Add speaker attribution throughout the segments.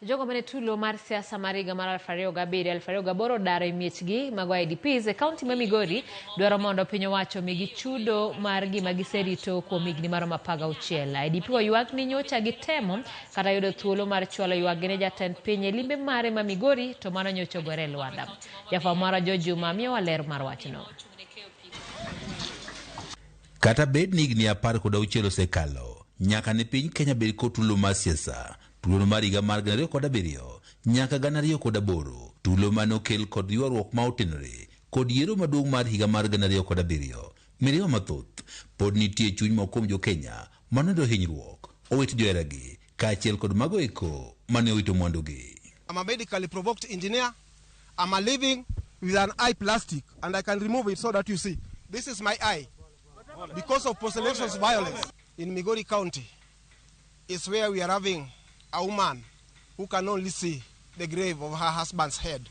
Speaker 1: Jogo mane tulo mar siasa mar higa mar 2007 2008 odar e miechgi mago IDPs e kaunti ma Migori dwaro mondo piny owacho omigi chudo mar gima giserito kuom higni maromo 16. IDP oywak ni nyocha gitemo kata yudo thuolo mar chwalo ywakgi ne jatend piny e limbe mare ma Migori to mano nyocha ogore e lwanda. Jafwambo marwa George Juma miyowa ler mar wachno.
Speaker 2: Kata bed ni higni 16 osekalo nyaka ne piny Kenya bed kod tulo mar siasa, tulono mar higa mar 2007 nyaka 2008, tulo mane okel kod ywaruok ma otenore kod yiero maduong' mar higa mar 2007, mirima mathoth pod nitie e chuny moko kuom jo Kenya manoyudo hinyruok, owito joheragi kaachiel kod mago eko mane owito mwandugi.
Speaker 3: I'm a medically provoked engineer. I'm a living with an eye plastic, and I can remove it so that you see. This is my eye. Because of post-elections violence in Migori County is where we are having a woman who can only see the grave of her husband's head.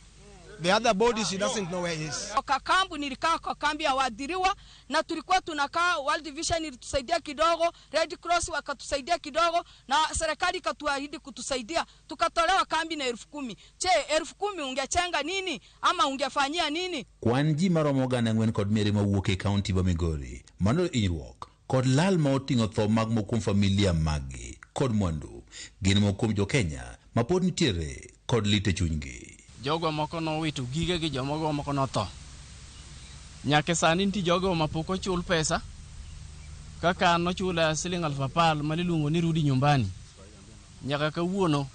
Speaker 3: The other body, she doesn't know where he is.
Speaker 4: Kwa kambi nilikaa kwa kambi ya waadhiriwa na tulikuwa tunakaa, World Vision ilitusaidia kidogo, Red Cross wakatusaidia kidogo, na serikali ikatuahidi kutusaidia, tukatolewa kambi na 10,000. Che, 10,000 ungechenga nini ama ungefanyia nini?
Speaker 2: Kwan ji maromo 4,200 mawuok e kaunti ma Migori manoyudo hinyruok kod lal ma oting'o tho mag moko kuom familia maggi kod mwandu gin moko kuom jo Kenya ma pod nitiere kod lit e chunygi.
Speaker 5: Jogo moko nowito gigegi, jomogo moko notho. Nyaka sani nitie jogo ma pok ochul pesa. Kaka an nochula siling 10,000 mane iluongo ni rudi nyumbani. Nyaka kawuono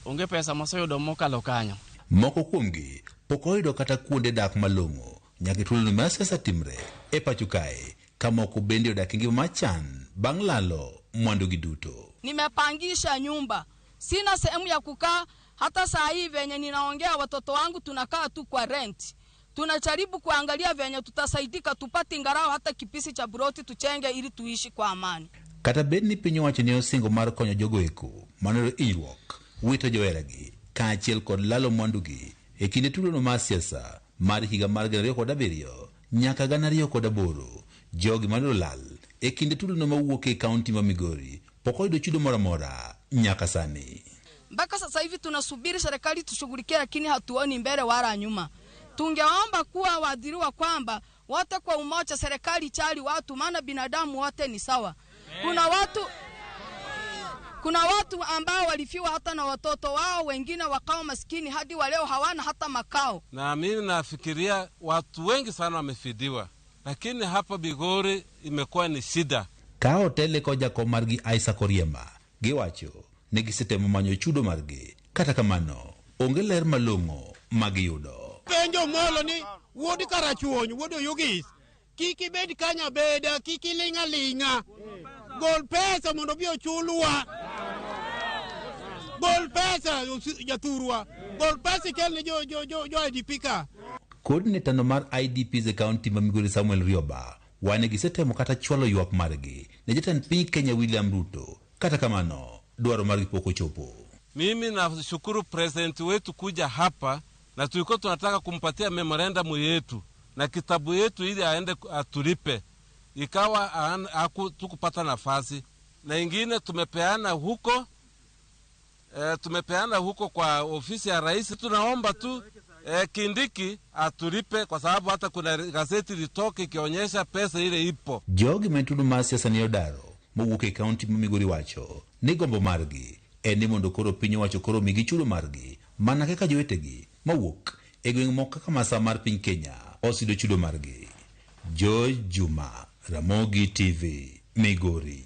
Speaker 5: onge pesa maseyudo mokalo kanyo.
Speaker 2: Moko kuomgi pok oyudo kata kuonde dak malong'o nyaka e thuolono mar siasa timre e pacho kae, ka moko bende odak e ngima machan bang' lalo mwandugi duto.
Speaker 4: Nimepangisha nyumba, sina sehemu ya kukaa. Hata saa hii venye ninaongea, watoto wangu tunakaa tu kwa rent. Tunajaribu kuangalia venye tutasaidika tupate ingarao hata kipisi cha broti tuchenge ili tuishi kwa amani.
Speaker 2: Kata bed ni piny owacho ne osingo mar konyo jogo eko manoyudo hinyruok, wito joheragi kaachiel kod lalo mwandugi e kinde tulono mar siasa mar higa mar 2007 nyaka 2008, jogi manoyudo lal e kinde tulono mawuok e kaunti ma Migori pok oyudo chudo moro amora nyaka sani.
Speaker 4: Mpaka sasa hivi tunasubiri serikali tushughulikie, lakini hatuoni mbele wala nyuma. Tungeomba kuwa waadhiriwa kwamba wote kwa umoja, serikali chali watu, maana binadamu wote ni sawa. Kuna watu ambao walifiwa hata na watoto wao, wengine wakawa maskini hadi wa leo hawana hata makao.
Speaker 6: Na mimi nafikiria watu wengi sana wamefidiwa, lakini hapa Migori imekuwa ni shida.
Speaker 2: Ka otele kod jakom margi Isaac Oriema giwacho ni gisetemo manyo chudo margi, kata kamano onge ler malong'o magiyudo.
Speaker 7: Penjo Molo ni wuod Karachuonyo, wuod Oyugis, kik ibed kanya beda, kik iling' aling'a. Gol pesa mondo obi ochulwa. Gol pesa jathurwa. Gol pesa ikel ne jo IDP ka.
Speaker 2: Coordinator no mar IDPs e kaunti ma Migori Samuel Rioba wane gisetemo kata chwalo ywak margi ne jatend piny Kenya William Ruto, kata kamano dwaro margi pok ochopo.
Speaker 6: Mimi nashukuru president wetu kuja hapa, na tulikuwa tunataka kumpatia memorandum yetu na kitabu yetu ili aende atulipe, ikawa tukupata nafasi. Na ingine tumepeana huko kwa ofisi ya rais. Tunaomba tu Kindiki atulipe, kwa sababu hata kuna gazeti litoke ikionyesha pesa ile ipo.
Speaker 2: Jogi ma tulo mar siasa ni odaro mowuok e kaunti ma Migori wacho ni gombo margi en ni mondo koro piny owacho koro migi chudo margi mana kaka jowetegi mawuok e gweng' moko kaka masawa mar piny Kenya oseyudo chudo margi. George Juma, Ramogi TV, Migori.